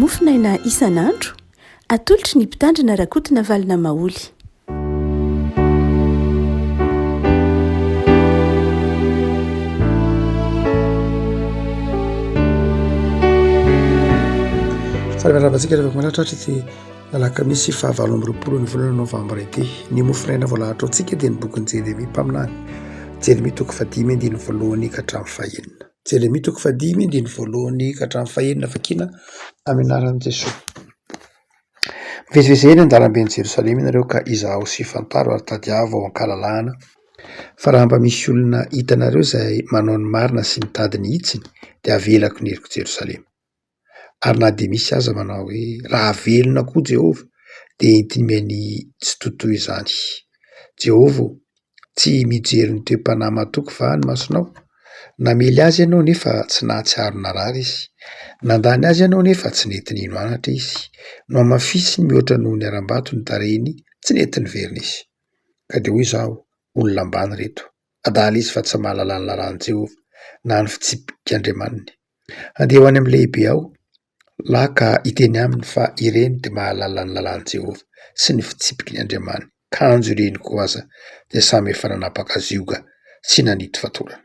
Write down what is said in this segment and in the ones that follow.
Mofonaina isan'andro, atolotry ny Mpitandrina Rakotonavalona Maholy. Faly miarahaba antsika rehefa manatratra ity alakamisy faha 28 ny volana novambra ity. Ny mofonaina voalahatra antsika dia ny bokin'i Jeremia mpaminany. Jeremia toko fahadimy andininy voalohany ka hatramin'ny fahenina. Jeremia toko fahadimy andininy voalohany ka hatramin'ny fahenina vakina amin'ny anaran'i Jesoa. Mivezivezy eny an-dalamben'i Jerosalema ianareo ka izaho sy fantaro ary tadiavo ao an-kalalahana fa raha mba misy olona hitanareo izay manao ny marina sy mitady ny hitsiny dia havelako ny heriko Jerosalema. Ary na dia misy aza manao hoe raha velona koa Jehovah dia entiny miania tsy to toy izany. Jehovah ô, tsy mijery ny toe-panahy matoky va ny masonao? Namely azy ianao nefa tsy nahatsiaro narary izy. Nandany azy ianao nefa tsy nety nino anatra izy. Nohamafisiny mihoatra noho ny harambato ny tarehiny, tsy nety niverina izy. Ka dia hoy izaho, olona ambany ireto. Adala izy fa tsy mahalala ny lalàn'i Jehovah, na ny fitsipik'Andriamaniny. Handeha ho any amin'ny lehibe aho lahy ka hiteny aminy fa ireny dia mahalala ny lalàn'i Jehovah sy ny fitsipiky ny Andriamaniny, kanjo ireny koa aza dia samy efa nanapaka zioga sy nanity fatorana.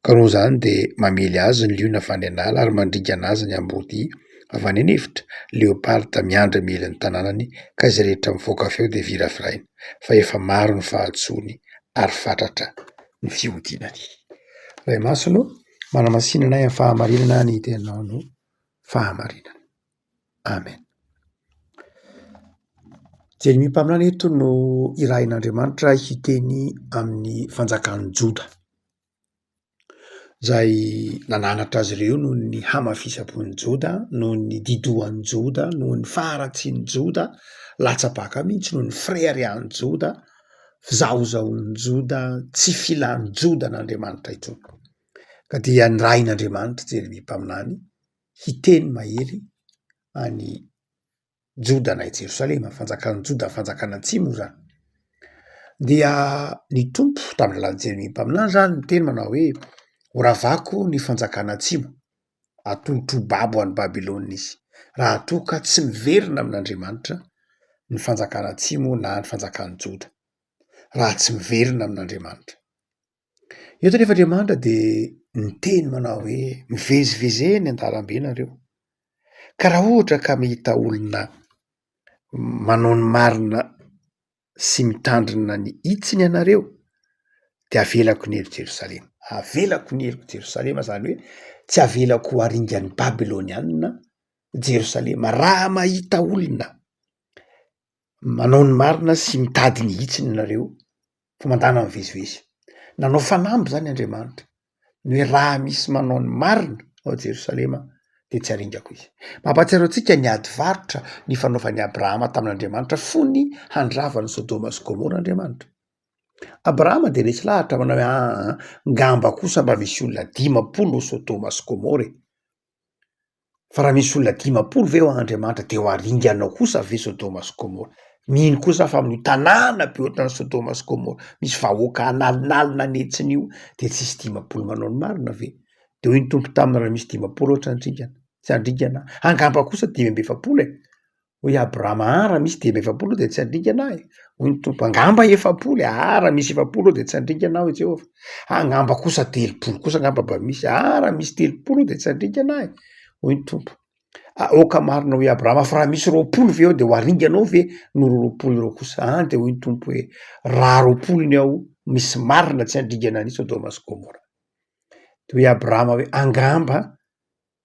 Ka noho izany dia mamely azy ny liona avy any an'ala ary mandringana azy ny amboadia avy any an'efitra, leoparda miandry hamely ny tanànany ka izay rehetra mivoaka avy ao dia viraviraina, fa efa maro ny fahadisoany ary fatratra ny fihodinany. Ray Masina ô, manamasina anay amin'ny fahamarinana ny teninao no fahamarinana. Amen. Jeremia mpaminany eto no irahin'Andriamanitra hiteny amin'ny fanjakan'i Joda, izay nananatra azy ireo noho ny hamafisam-pon'i Joda, noho ny didohan'i Joda, noho ny faharatsian'i Joda, latsa-paka mihitsy noho ny fireharehan'i Joda, fizahozahoan'i Joda, tsy filan'i Joda an'Andriamanitra intsony. Ka dia nirahin'Andriamanitra Jeremia mpaminany hiteny mahery any Joda na i Jerosalema, fanjakan'i Joda, fanjakana atsimo izany. Dia ny Tompo tamin'ny alalan'i Jeremia mpaminany izany niteny manao hoe horavako ny fanjakana atsimo, atolotro ho babo any Babylona izy, raha toa ka tsy miverina amin'Andriamanitra ny fanjakana atsimo na ny fanjakan'i Joda, raha tsy miverina amin'Andriamanitra. Eto anefa Andriamanitra dia niteny manao hoe mivezivezeha eny an-dalambe nareo, ka raha ohatra ka mahita olona manao ny marina sy mitandrina ny hitsiny ianareo de avelako ny heriko Jerosalema, avelako ny heriko Jerosalema zany hoe tsy avelako ho aringan'ny Babylonianina Jerosalema raha mahita olona manao ny marina sy mitady ny hitsiny ianareo fa mandana mivezivezy. Nanao fanamby zany Andriamanitra ny hoe raha misy manao ny marina ao Jerosalema de tsy haringako izy. Mampahatsiaro antsika ny ady varotra nifanaovan'i Abrahama tamin'Andriamanitra fony handrava an'i Sodoma sy Gomora Andriamanitra. Abrahama de resy lahatra manao hoe aa ngamba kosa mba misy olona 50 ao Sodoma sy Gomora e. Fa raha misy olona 50 ve ao Andriamanitra de ho aringanao kosa ve Sodoma sy Gomora? Mino kosa aho fa amin'io tanàna be ohatran'i Sodoma sy Gomora misy vahoaka analinalina an'hetsiny io de tsisy 50 manao ny marina ve? De hoy ny Tompo taminy raha misy 50 ohatra handringana, tsy handringana aho, angamba kosa 45 e! Hoy Abrahama, ah raha misy 45 eo de tsy handringana aho e! Hoy ny Tompo, angamba 40 e! Ah raha misy 40 eo de tsy handringana aho i Jehovah. Angamba kosa 30 kosa angamba mba misy, ah raha misy 30 eo de tsy handringana aho e! Hoy ny Tompo. Aoka marina hoy Abrahama, fa raha misy 20 ve eo de ho aringanao ve no 20 ireo kosa? Ah de hoy ny Tompo hoe, raha 20 ny ao, misy marina tsy handringana an'i Sodoma sy Gomora. De hoy Abrahama hoe, angamba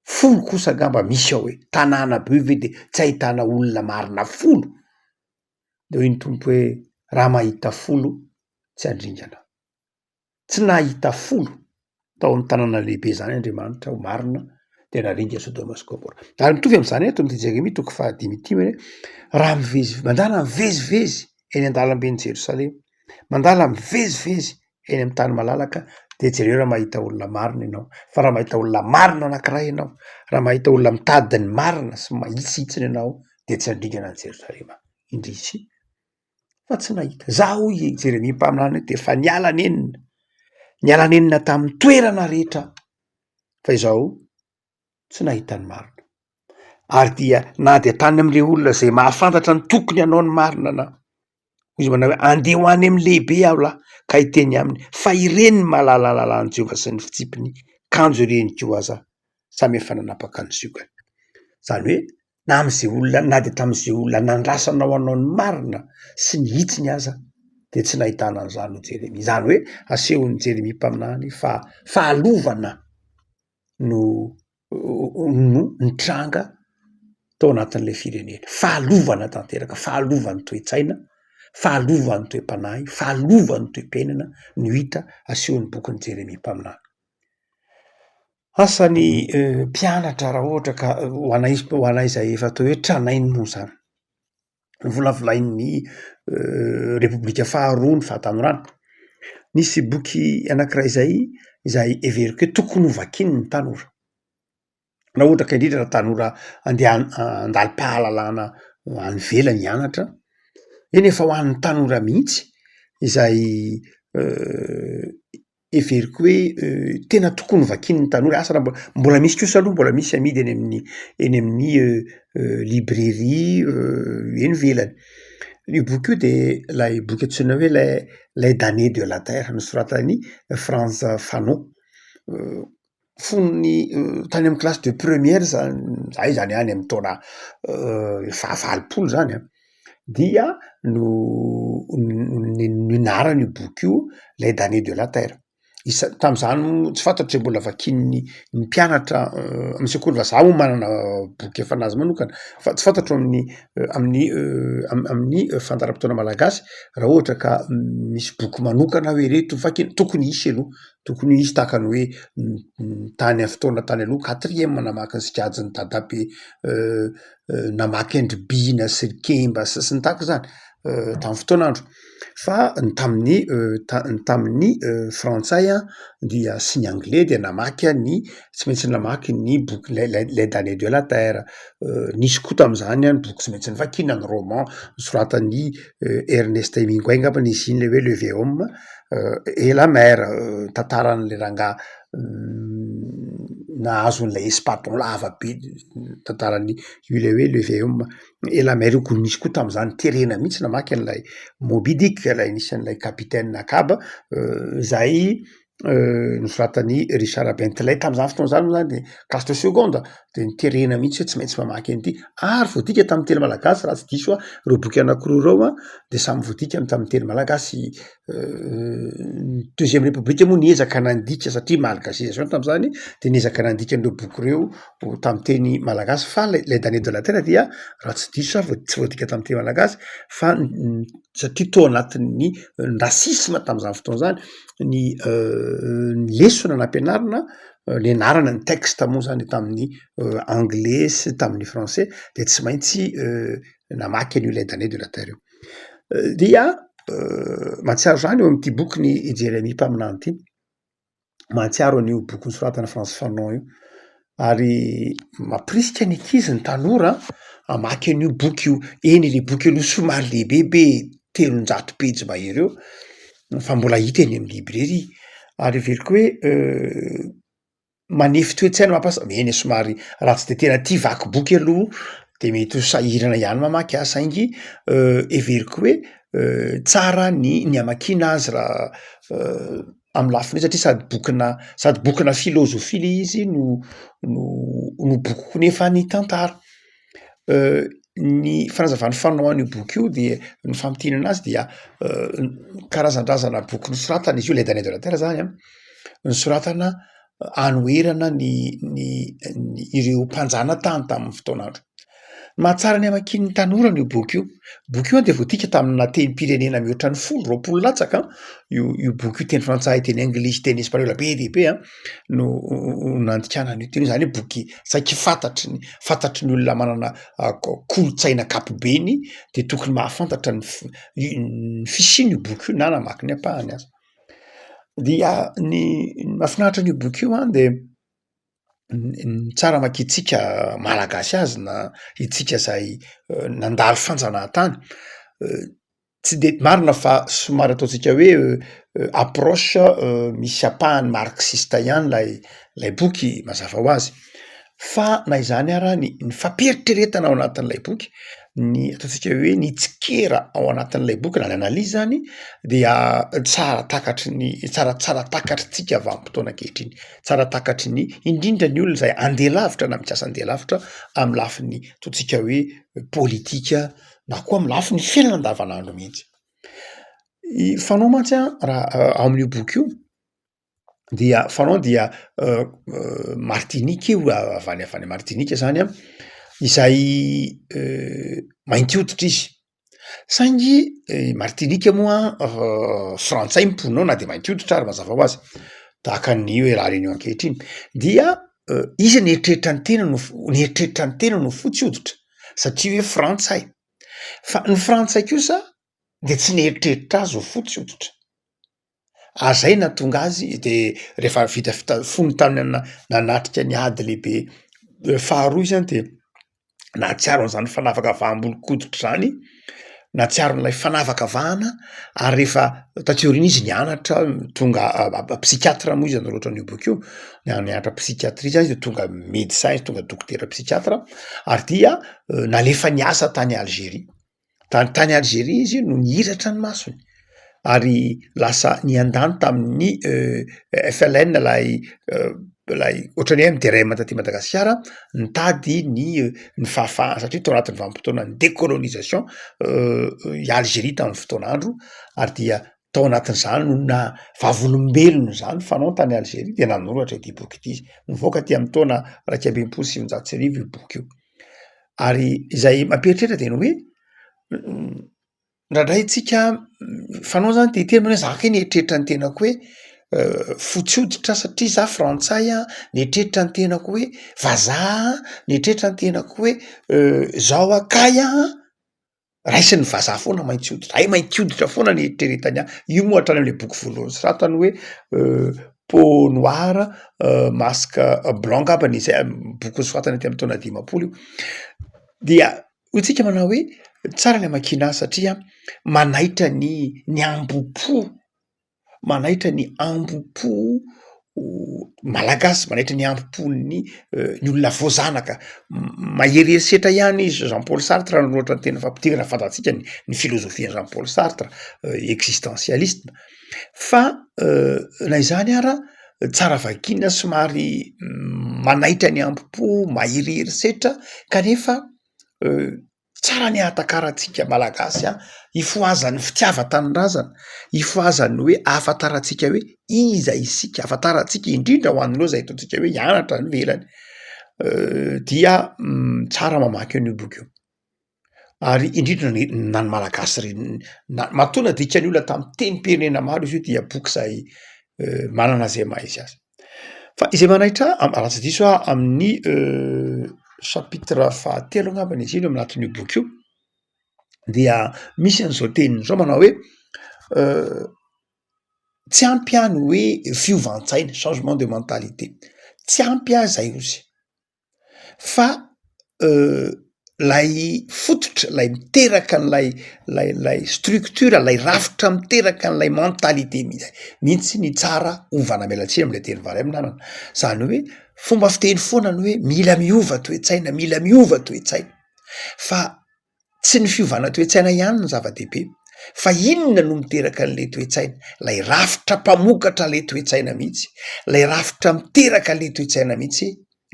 Folo kosa angamba misy ao e, tanàna be io ve de tsy ahitana olona marina folo? De hoy ny Tompo hoe raha mahita folo tsy handringana. Tsy nahita folo tao amin'ny tanàna lehibe zany Andriamanitra ho marina de naringa Sodoma sy Gomora. Ary mitovy am'zany eto amin'ity Jeremia toko fahadimy ity hoe raha mivezive- mandala mivezivezy eny an-dalamben'i Jerosalema, mandala mivezivezy eny amin'ny tany malalaka de jereo raha mahita olona marina ianao, fa raha mahita olona marina anankiray ianao, raha mahita olona mitady ny marina sy mahitsihitsiny ianao de tsy handringana an'i Jerosalema indrisy fa tsy nahita. Za hoy i Jeremia mpaminany de efa niala nenina, niala nenina tamin'ny toerana rehetra fa izao tsy nahita ny marina. Ary dia na dia tany amin'ireo olona izay mahafantatra ny tokony hanao ny marina na hoy izy manao hoe andeha ho any amin'ny lehibe aho lahy ka hiteny aminy fa ireny ny mahalala lalàn'i Jehovah sy ny fitsipiny, kanjo ireny koa aza samy efa nanapaka ny ziogany. Izany hoe na amin'izay olona na dia tamin'izay olona nandrasanao hanao ny marina sy ny hitsiny aza dia tsy nahitana an'izany ho Jeremia. Izany hoe asehon'i Jeremia mpaminany fa fahalovana no no nitranga tao anatin'ilay firenena. Fahalovana tanteraka, fahalovan'ny toe-tsaina, fahalovan'ny toe-panahy, fahalovan'ny toe-piainana no hita asehon'ny bokin'i Jeremia mpaminany. Asa ny mpianatra raha ohatra ka ho anay ho anay izay efa atao hoe tranainy moa zany, novolavolain'ny repoblika faharoa ny fahatanorana. Nisy boky anankiray zay izay heveriko hoe tokony ho vakian'ny tanora, raha ohatra ka indrindra raha tanora andeha handalim-pahalalana any ivelany hianatra, eny efa ho an'ny tanora mihitsy izay heveriko hoe tena tokony ho vakian'ny tanora, asa raha mbola mbola misy kosa aloha mbola misy amidy eny amin'ny eny amin'ny librairie eny ivelany. Io boky io de ilay boky antsoina hoe les les damnés de la terre nosoratan'i Frantz Fanon. Fony tany amin'ny classe de première zany zahay zany any amin'ny taona fahavalopolo zany an, dia no nianarana io boky io les damnés de la terre, isa- tam'zany moa tsy fantatro zay mbola vakian'ny ny mpianatra amin'ny sekoly vazaha moa manana boky efa anazy manokana fa tsy fantatro amin'ny amin'ny am- amin'ny fandaharam-potoana malagasy raha ohatra ka misy boky manokana hoe reto vakina, tokony hisy aloha Tokony hisy tahaka ny hoe tany amin'ny fotoana tany aloha quatrième namaky ny sikajin'i dadabe, namaky an-dry Bina sy ry Kemba sy sy ny tahaka zany tamin'ny fotoan'andro fa ny tamin'ny ta- ny tamin'ny frantsay an dia sy ny anglais dia namaky ny tsy maintsy namaky ny boky les les les damnés de la terre, nisy koa tamin'izany an ny boky tsy maintsy novakiana ny roman nosoratan'i Ernest Hemingway angambany izy iny le hoe le vieil homme. Et la mer, tantaran'le rangahy nahazo an'ilay espadon lava be, tantaran'ny io le hoe le vieil homme et la mer io koa nisy koa tam'zany terena mihitsy namaky an'ilay Moby Dick lay nisy an'ilay capitaine Ahab zay nosoratan'i Richard Bentley tam'zany fotoana zany moa zany de classe de seconde de noterena mihitsy hoe tsy maintsy mamaky an'ity ary voadika tamin'ny teny malagasy raha tsy diso aho reo boky anakiroa reo an de samy voadika tamin'ny teny malagasy, ny deuxième république moa niezaka nandika satria malgachization tam'zany de niezaka nandika an'ireo boky reo tamin'ny teny malagasy fa le les damnés de la terre dia raha tsy diso aho tsy voadika tamin'ny teny malagasy fa satria tao anatin'ny racisme tam'zany fotoana zany ny ny lesona nampianarina nianarana ny texte moa zany tamin'ny anglais sy tamin'ny français de tsy maintsy namaky an'io les damnés de la terre io. Dia mahatsiaro zany eo amin'ity bokin'i Jeremia mpaminany ity, mahatsiaro an'io boky nosoratan'i Frantz Fanon io ary mampirisika ny ankizy ny tanora hamaky an'io boky io, eny le boky aloha somary lehibebe 300 pejy mahery eo fa mbola hita eny amin'ny librairie ary heveriko hoe manefy toe-tsaina mampiasa, eny e somary raha tsy de tena tia vaky boky aloha de mety ho sahirana ihany mamaky azy saingy heveriko hoe tsara ny ny hamakiana azy raha amy lafiny io satria sady bokina sady bokina filôzôfia le izy no no no boky koa nefa ny tantara. Ny fanazavan'ny Fanon an'io boky io de ny famintinana azy dia karazandrazana boky nosoratana izy io les damnés de la terre zany an, nosoratana anoherana ny ny ny ireo mpanjanatany tamin'ny fotoan'andro. Mahatsara ny hamakian'ny tanora an'io boky io, boky io an de voadika tamina tenim-pirenena mihoatra ny folo, 20 latsaka an, io io boky io teny frantsay, teny anglisy, teny espaniola be dia be an no nandikana an'io teny io, zany hoe boky saiky fantatry ny fantatry ny olona manana kolontsaina ankapobeny de tokony mahafantatra ny f- ny fisian'io boky io na namaky ny ampahany aza. Dia ny mahafinaritra an'io boky io an de ny tsara amakiantsika malagasy azy na itsika zay nandalo fanjanahantany, tsy de marina fa somary ataontsika hoe approche misy ampahany marxiste ihany lay lay boky mazava ho azy. Fa na izany ara ny ny fampieritreretana ao anatin'ilay boky, ny ataontsika hoe ny tsikera ao anatin'ilay boky na ny analyse zany dia tsara takatry ny tsara tsara takatritsika vanim-potoana ankehitriny, tsara takatry ny indrindra ny olona izay andeha lavitra na mikasa andeha lavitra amy lafiny ataontsika hoe politika na koa amy lafiny fiainana andavanandro mihitsy. I Fanon mantsy an raha ao amin'io boky io dia Fanon dia Martinika io avy any avy any Martinika zany an, izay mainty hoditra izy, saingy Martinika moa frantsay ny mponina ao na de mainty hoditra ary mazava ho azy, tahaka ny hoe La Réunion ankehitriny, dia izy nieritreritra ny tenany ho fo- nieritreritra ny tenany ho fotsy hoditra satria hoe frantsay, fa ny frantsay kosa de tsy nieritreritra azy ho fotsy hoditra. Ary zay nahatonga azy de rehefa vita fita- fony tany nanatrika ny ady lehibe faharoa izy zany de nahatsiaro an'zany fanavakavaham-bolon-koditra zany, nahatsiaro an'ilay fanavakavahana ary rehefa taty aoriana izy nianatra tonga psychiatre moa izy nanoratra an'io boky io, nianatra psychiatrie zany izy de tonga médecin izy tonga dokotera psychiatre ary dia nalefa niasa tany Algerie. Tany tany Algerie izy no nihiratra ny masony ary lasa niandany tamin'ny FLN lay lay ohatran'ny hoe MDRM taty Madagasikara nitady ny ny fahafahana satria tao anatin'ny vanim-potoanan'ny décolonisation i Algerie tamin'ny fotoan'andro ary dia tao anatin'izany no naha vavolombelona izany fanao tany Algerie de nanoratra ity boky ity izy, nivoaka aty amin'ny taona 1961 io boky io. Ary izay mampieritreritra de ny hoe indraindray tsika fanao zany te hiteny hoe za kay nieritreritra ny tenako hoe fotsy hoditra satria za frantsay a, nieritreritra ny tenako hoe vazaha aho, nieritreritra ny tenako hoe zao aho kay aho, raisin'ny vazaha foana mainty hoditra, hay mainty hoditra foana ny eritreretany ahy, io moa hatrany am'le boky voalohany soratany hoe peau noire masque blanc angambany izay boky nosoratany aty am'taona 50 io, dia hoy tsika manao hoe tsara ny amakiana azy satria manaitra ny ny hambom-po. manaitra ny hambom-po malagasy, manaitra ny hambom-pon'ny ny olona voazanaka, mahery herisetra ihany izy Jean Paul Sartre nanoratra ny teny fampidirana fantatsika ny ny filozofian'i Jean Paul Sartre existentialisme, fa na izany ara tsara vakiana somary manaitra ny hambom-po, mahery herisetra kanefa Tsara ny ahatakarantsika malagasy an, hifohazan'ny fitiavan-tanindrazana, hifohazan'ny hoe ahafantarantsika hoe iza isika, ahafantarantsika indrindra ho an'ireo izay ataontsika hoe hianatra any ivelany dia tsara mamaky an'io boky io, ary indrindra ny na ny malagasy reny na matoa nadikan'ny olona tamin'ny tenim-pirenena maro izy io dia boky izay manana izay maha izy azy. Fa izay manaitra ahy raha tsy diso aho amin'ny chapitre fahatelo angambany izy iny ao anatin'io boky io dia misy an'izao teniny zao manao hoe tsy ampy ahy ny hoe fiovan-tsaina changement de mentalité, tsy ampy ahy zay ozy. Fa lay fototra, lay miteraka an'lay lay lay structure, lay rafitra miteraka an'lay mentalité mihitsy ny tsara ovana, miala tsiny am'le teny vary amin'anana, zany hoe fomba fiteny foana ny hoe mila miova toe-tsaina, mila miova toe-tsaina fa Tsy ny fiovana toe-tsaina ihany no zava-dehibe fa inona no miteraka an'ilay toe-tsaina, ilay rafitra mpamokatra ilay toe-tsaina mihitsy, ilay rafitra miteraka ilay toe-tsaina mihitsy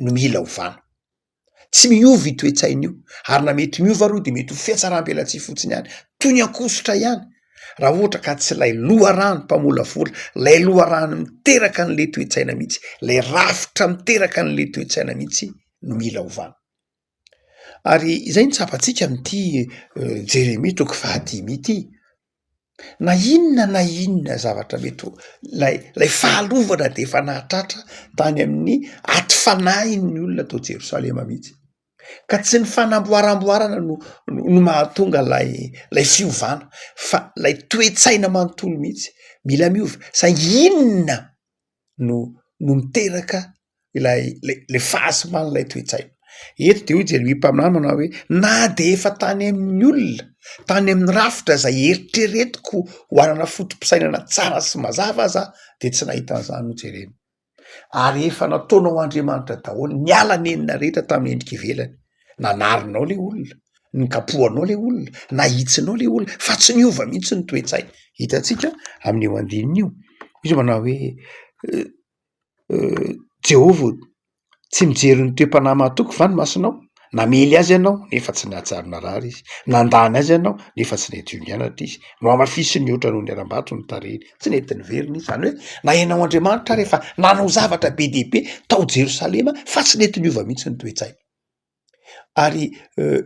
no mila ovana. Tsy miova io toe-tsaina io ary na mety miova ary io de mety ho fihatsaram-belatsihy fotsiny ihany, toy ny ankosotra ihany raha ohatra ka tsy ilay loharano mpamolavola, ilay loharano miteraka an'ilay toe-tsaina mihitsy, ilay rafitra miteraka an'ilay toe-tsaina mihitsy no mila ovana. Ary izay no tsapantsika amin'ity Jeremia toko fahadimy ity, na inona na inona zavatra mety ho lay lay fahalovana de efa nahatratra tany amin'ny aty fanahin'ny olona tao Jerosalema mihitsy, ka tsy ny fanamboaramboarana no no mahatonga lay lay fiovana fa lay toe-tsaina manontolo mihitsy mila miova, saingy inona no no miteraka ilay lay lay fahasimban'ilay toe-tsaina. Eto de hoy Jeremia mpaminany manao hoe na de efa tany amin'ny olona, tany amin'ny rafitra izay eritreretiko ho hanana foto-pisainana tsara sy mazava aza de tsy nahita an'izany ho jerena. Ary efa nataonao Andriamanitra daholo ny ala nenina rehetra tamin'ny endrika ivelany. Nanarinao le olona, nikapohanao le olona, nahitsinao le olona, fa tsy niova mihitsy ny toe-tsainy. Hitantsika amin'io andininy io, izy manao hoe Jehovah ô, tsy mijery ny toe-panahy mahatoky va ny masonao? Namely azy ianao nefa tsy nahatsiaro narary izy, nandany azy ianao nefa tsy nety ho nianatra izy, nohamafisiny mihoatra noho ny harambato ny tarehiny, tsy nety niverina izy. Zany hoe na ianao Andriamanitra ary efa nanao zavatra be dia be tao Jerosalema fa tsy nety niova mihitsy ny toe-tsaina. Ary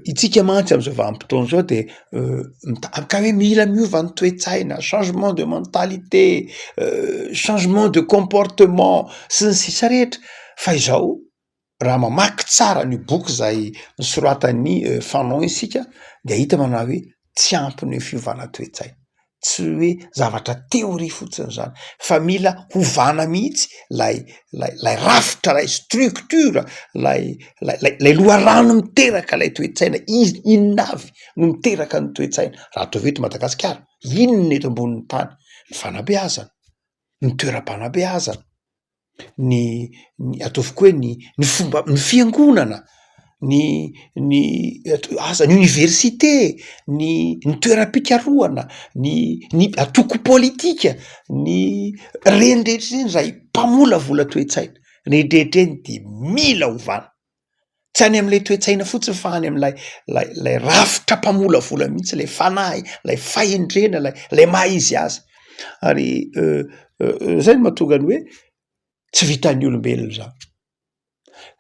itsika mantsy am'zao vanim-potoana zao de mita- ka hoe mila miova ny toe-tsaina, changement de mentalité, changement de comportement sy ny sisa rehetra, fa izao raha mamaky tsara ny boky zay nosoratan'i Fanon isika de hita manao hoe tsy ampy ny fiovana toe-tsaina, tsy hoe zavatra théorie fotsiny zany fa mila hovana mihitsy lay lay lay rafitra lay structure lay lay lay lay loharano miteraka lay toe-tsaina iz- inona avy no miteraka ny toe-tsaina raha ataovy eto Madagasikara, inona eto ambonin'ny tany? Ny fanabeazana, ny toeram-panabeazana. Ny ny ataovy koa hoe ny ny fomba ny fiangonana, ny ny aza ny oniversite, ny ny toeram-pikarohana, ny ny antoko pôlitika, ny reny rehetra ireny zay mpamolavola toe-tsaina, reny rehetra reny de mila ovana. Tsy any am'lay toe-tsaina fotsiny fa any am'lay lay lay rafitra mpamolavola mihitsy lay fanahy, lay fahendrena, lay lay maha izy azy. Ary zay no mahatonga ny hoe tsy vitan'ny olombelona zany,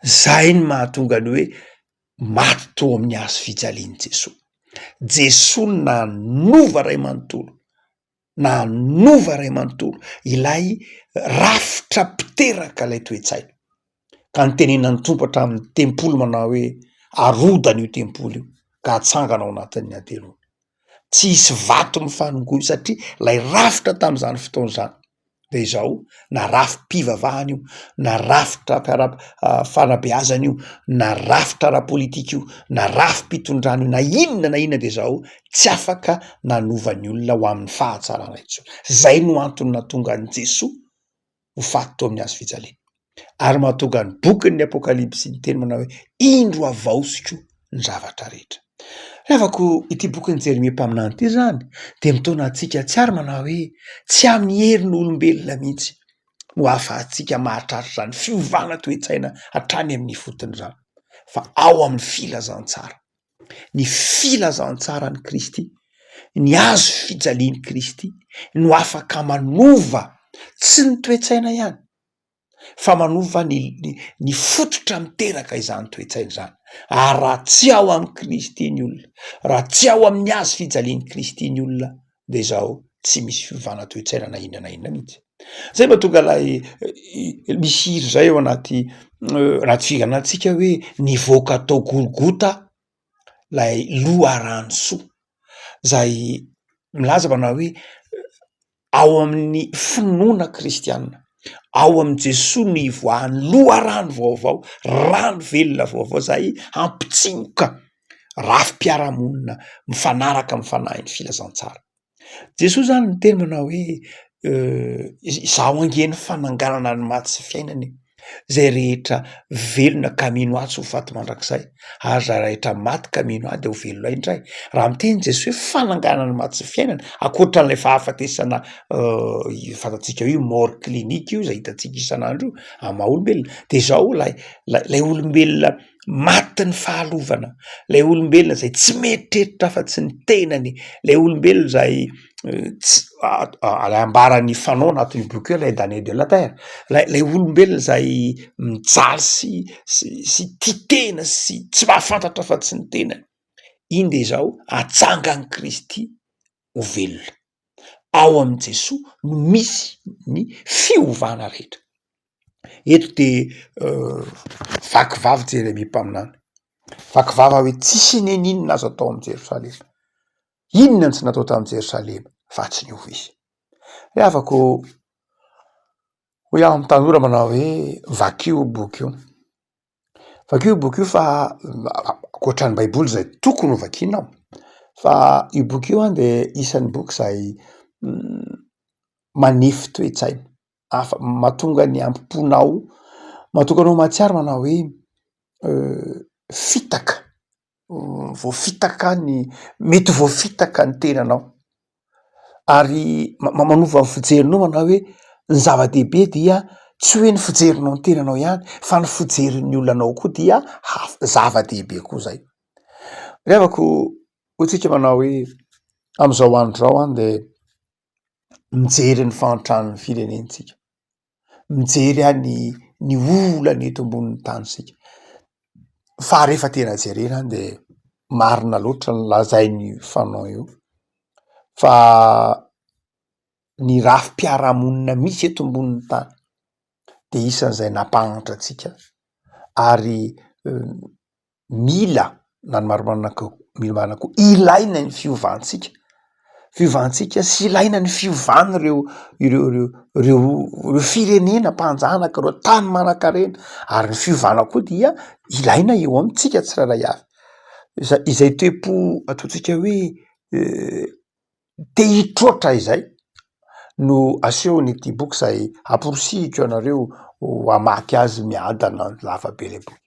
zay no mahatonga ny hoe maty teo amin'ny hazo fijalian'i Jesoa. Jesoa no nanova ray manontolo. nanova iray manontolo ilay rafitra mpiteraka ilay toe-tsaina, ka nitenenan'ny Tompo hatramin'ny tempoly manao hoe arodana io tempoly io ka atsangana ao anatin'ny hateloana, tsy hisy vato mifanongoa satria ilay rafitra tamin'izany fotoana izany. De izao, na rafi-pivavahana io, na rafitra ara- fanabeazana io, na rafitra ara-pôlitika io, na rafi-pitondrana io, na inona na inona de izao, tsy afaka nanova ny olona ho amin'ny fahatsarana intsony. Zay no antony nahatonga an'i Jesoa ho faty teo amin'ny hazo fijaliana. Ary mahatonga ny bokin'ny Apokalypsy niteny manao hoe indro havaoziko ny zavatra rehetra. Ry havako, ity bokin'i Jeremia mpaminany ity zany dia mitaona antsika hahatsiaro manao hoe tsy amin'ny herin'olombelona mihitsy no ahafahantsika mahatratra izany fiovana toe-tsaina hatrany amin'ny ifotony izany fa ao amin'ny filazantsara. Ny filazantsaran'i Kristy, ny hazo fijalian'i Kristy no afaka manova tsy ny toe-tsaina ihany fa manova ny ny fototra miteraka izany toe-tsaina izany, ary raha tsy ao amin'i Kristy ny olona, raha tsy ao amin'ny hazo fijalian'i Kristy ny olona de izao tsy misy fiovana toe-tsaina na inona na inona mihitsy. Zay mahatonga ilay misy hira zay ao anaty anaty fihiranantsika hoe nivoaka tao Golgota lay loharano soa, zay milaza manao hoe ao amin'ny finoana kristianina, ao amin'i Jesoa no ivoahan'ny loharano vaovao, rano velona vaovao zay hampitsimoka rafi-piarahamonina mifanaraka amin'ny fanahin'ny filazantsara. Jesoa zany niteny manao hoe izaho ange ny fananganana ny maty sy fiainana e, zay rehetra velona ka mino ahy tsy ho faty mandrakizay, ary zay rehetra maty ka mino ahy de ho velona indray. Raha miteny Jesoa hoe fananganana ny maty sy fiainana, ankoatran'ilay fahafatesana fantatsika hoe mort clinique io zay hitantsika isan'andro io amin'ny maha olombelona, de zao lay lay lay olombelona matin'ny fahalovana, lay olombelona zay tsy mieritreritra afa-tsy ny tenany, lay olombelona zay tsy lay ambaran'ny Fanon anatin'io boky io lay damné de la terre, lay lay olombelona zay mijaly sy sy sy tia tena sy tsy mahafantatra afa-tsy ny tenany, iny de izao atsangan'i Kristy ho velona, ao amin'i Jesoa no misy ny fiovana rehetra. Eto de vaky vava Jeremia mpaminany, vaky vava hoe tsisy n'inon'inona azo atao amin'i Jerosalema, inona no tsy natao tamin'i Jerosalema fa tsy niova izy. Ry havako, hoy aho amin'ny tanora manao hoe vakio io boky io, vakio io boky io fa ankoatran'ny baiboly zay tokony ho vakianao fa io boky io an de isan'ny boky zay manefy toe-tsaina. Afa- mahatonga ny hambom-ponao, mahatonga anao mahatsiaro manao hoe fitaka, voafitaka ny, mety ho voafitaka ny tenanao ary manova ny fijerinao manao hoe ny zava-dehibe dia tsy hoe ny fijerinao ny tenanao ihany fa ny fijerin'ny olona anao koa dia hafa, zava-dehibe koa zay. Ry havako, hoy tsika manao hoe am'izao andro izao aho de mijery ny fahantran'ny firenentsika, mijery aho ny ny olana eto ambonin'ny tany isika, fa rehefa tena jerena de marina loatra ny lazain'io Fanon io fa ny rafi-piarahamonina misy eto ambonin'ny tany de isan'izay nampahantra antsika ary mila na ny marimarina ko- marimarina koa ilaina ny fiovantsika, fiovantsika sy ilaina ny fiovan'ireo ireo ireo ireo ireo firenena mpanjanaka, ireo tany manan-karena ary ny fiovana koa dia ilaina eo amintsika tsirairay avy, zay izay toe-po ataontsika hoe te hitroatra izay no asehon'ity boky izay amporisihiko anareo ho hamaky azy miadana, lava be le boky.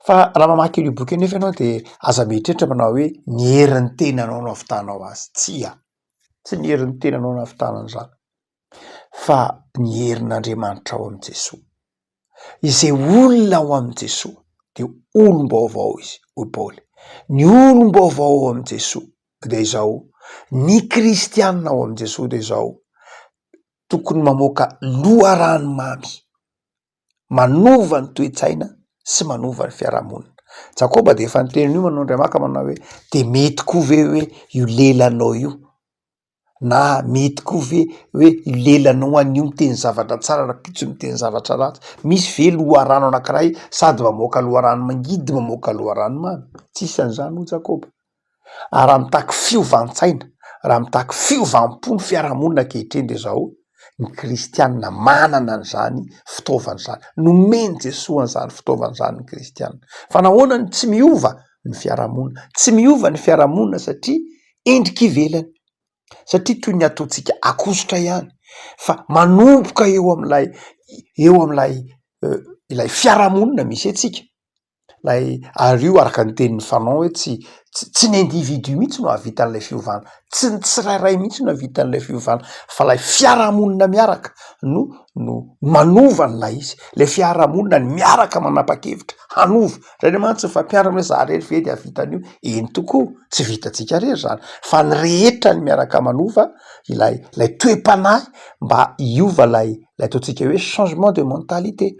Fa raha mamaky an'io boky io nefa ianao de aza mieritreritra manao hoe ny herin'ny tenanao no ahavitanao azy, tsia, tsy ny herin'ny tenanao no ahavitana an'izany fa ny herin'Andriamanitra ao amin'i Jesoa. Izay olona ao amin'i Jesoa de olom-baovao izy hoy Paoly, ny olom-baovao ao amin'i Jesoa de izao, ny kristianina ao amin'i Jesoa de izao, tokony mamoaka loharano mamy manova ny toe-tsaina sy manova ny fiarahamonina. Jakoba de efa niteny an'io manao indray maka manao hoe de mety koa ve hoe io lelanao io na mety koa ve hoe io lelanao anio miteny zavatra tsara rahampitso miteny zavatra ratsy, misy ve loharano anankiray sady mamoaka loharano mangidy mamoaka loharano mamy? Tsisy an'izany hoy Jakoba. Ary raha mitaky fiovan-tsaina, raha mitaky fiovam-po ny fiarahamonina ankehitriny dia izao, ny kristianina manana an'izany fitaovana izany, nomen'i Jesoa an'izany fitaovana izany ny kristianina. Fa nahoana no tsy miova ny fiarahamonina? Tsy miova ny fiarahamonina satria endrika ivelany, satria toy ny ataontsika akosotra ihany fa manomboka eo amin'ilay eo amin'ilay ilay fiarahamonina misy antsika. Ilay ary io araka ny tenin'i Fanon hoe tsy tsy ny individu mihitsy no hahavita an'ilay fiovana, tsy ny tsirairay mihitsy no hahavita an'ilay fiovana fa ilay fiarahamonina miaraka no no manova an'ilay izy, ilay fiarahamonina no miaraka manapa-kevitra hanova, indraindray mantsy ny fampianarana hoe za irery ve de hahavita an'io, eny tokoa tsy vitantsika irery zany fa ny rehetra no miaraka manova ilay ilay toe-panahy mba hiova ilay ilay ataontsika hoe changement de mentalité.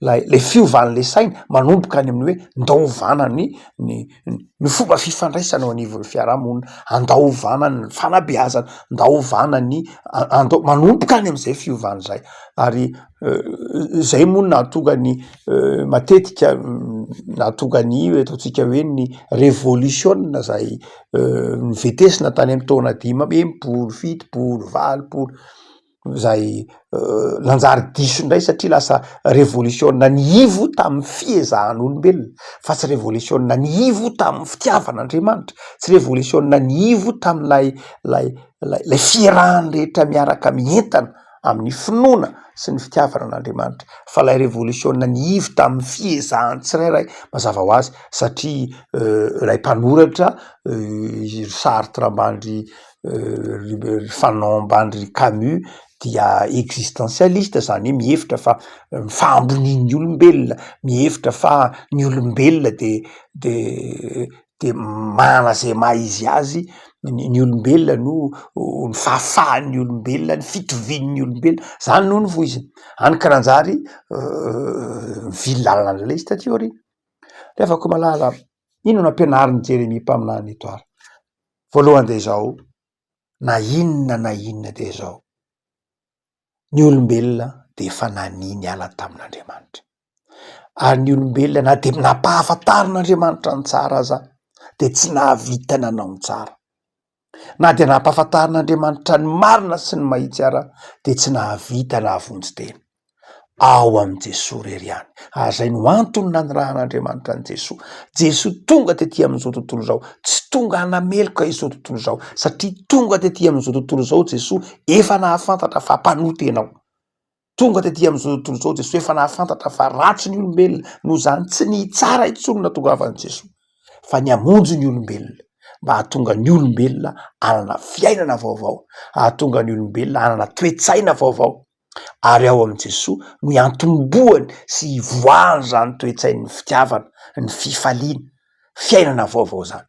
Lay le fiovan'le saina manomboka any amin'ny hoe ndao ovana ny ny ny fomba fifandraisana eo anivon'ny fiarahamonina, andao ovana ny fanabeazana, ndao ovana ny andao manomboka any am'zay fiovana zay ary zay moa no nahatonga ny matetika nahatonga ny ataontsika hoe ny revolisiona zay novetesina tany amy taona 65, 70, 80. Izay nanjary diso indray satria lasa revolisiona niivo tamin'ny fiezahan'olombelona fa tsy revolisiona niivo tamin'ny fitiavan'Andriamanitra, tsy revolisiona niivo tamin'ilay lay lay lay fiarahan'ny rehetra miaraka mientana amin'ny finoana sy ny fitiavana an'Andriamanitra fa lay revolisiona niivo tamin'ny fiezahan'ny tsirairay mazava ho azy satria ilay mpanoratra ry Sartre ambany ry Fanon mbany ry Camus dia existentialiste zany hoe mihevitra fa ny fahambonian'ny olombelona, mihevitra fa ny olombelona de de de manana zay maha izy azy, ny ny olombelona no ny fahafahan'ny olombelona, ny fitovian'ny olombelona, zany no novoiziny, hany ka nanjary nivily lalana indray le izy taty aoriana. Ry havako malala, inona no ampianarin'i Jeremia mpaminany eto ary? Voalohany dia izao, na inona na inona dia izao, ny olombelona dia efa nania niala tamin'Andriamanitra. Ary ny olombelona na dia nampahafantarin'Andriamanitra ny tsara aza dia tsy nahavita nanao ny tsara. Na dia nampahafantarin'Andriamanitra ny marina sy ny mahitsy ara dia tsy nahavita nahavonjy tena. Ao amin'i Jesoa irery ihany. Ary izay no antony nanirahan'Andriamanitra an'i Jesoa. Jesoa tonga tety amin'izao tontolo izao, tsy tonga hanameloka izao tontolo izao, satria tonga tety amin'izao tontolo izao Jesoa efa nahafantatra fa mpanota ianao. Tonga tety amin'izao tontolo izao Jesoa efa nahafantatra fa ratsy ny olombelona, noho izany tsy ny hitsara intsony no nahatongavan'i Jesoa fa ny hamonjy ny olombelona mba hahatonga ny olombelona hanana fiainana vaovao, hahatonga ny olombelona hanana toe-tsaina vaovao ary ao amin'i Jesoa no hiantombohany sy hivoahan'izany toe-tsain'ny fitiavana, ny fifaliana, fiainana vaovao izany.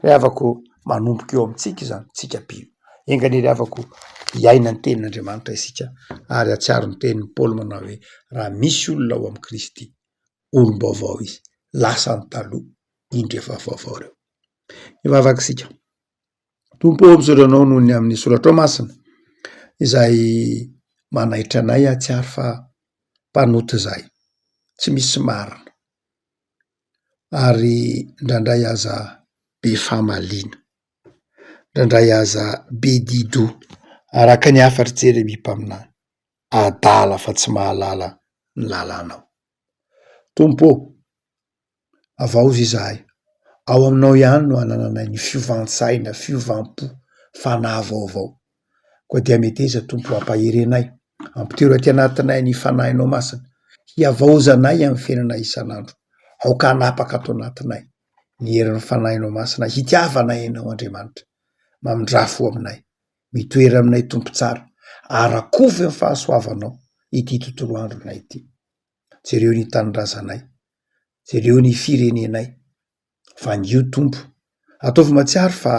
Ry havako, manomboka eo amintsika izany, tsika mpino. Enga anie ry havako hiaina ny tenin'Andriamanitra isika ary hahatsiaro ny tenin'i Paoly manao hoe raha misy olona ao amin'i Kristy, olom-baovao izy, lasa ny taloha, indro efa vaovao ireo. Hivavaka isika. Tompo ô, misaotra Anao noho ny amin'ny soratrao masina izay manaitra anay hahatsiaro fa mpanota izahay, tsy misy marina ary indraindray aza be famaliana, indraindray aza be di-doha araka ny hafatr'i Jeremia mpaminany, adala fa tsy mahalala ny lalanao. Tompo ô! Havaozy izahay. Ao aminao ihany no anananay ny fiovan-tsaina, fiovam-po, fanahy vaovao. Koa dia meteza Tompo hampahery anay, ampitero aty anatinay ny Fanahinao Masina, hihavaozanay amin'ny fiainana isan'andro. Aoka hanapaka ato anatinay ny herin'ny Fanahinao Masina hitiavanay Anao Andriamanitra. Mamindrà fo aminay. Mitoera aminay Tompo tsara, arakofy amin'ny fahasoavanao ity tontolo andronay ity. Jereo ny tanindrazanay, jereo ny firenenay, vangio Tompo, ataovy mahatsiaro fa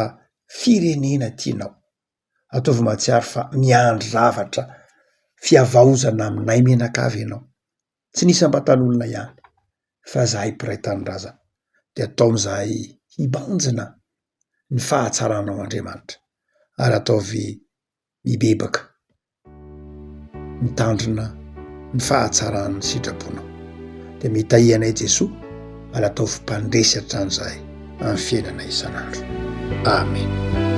firenena tianao, ataovy mahatsiaro fa miandry zavatra fihavaozana aminay mianakavy ianao, tsy ny isam-batan'olona ihany fa zahay mpiray tanindrazana de ataony zahay hibanjina ny fahatsaranao Andriamanitra ary ataovy mibebaka mitandrina ny fahatsaran'ny sitraponao. Dia mitahia anay Jesoa ary ataovy mpandresy hatrany izahay amin'ny fiainana isan'andro. Amen.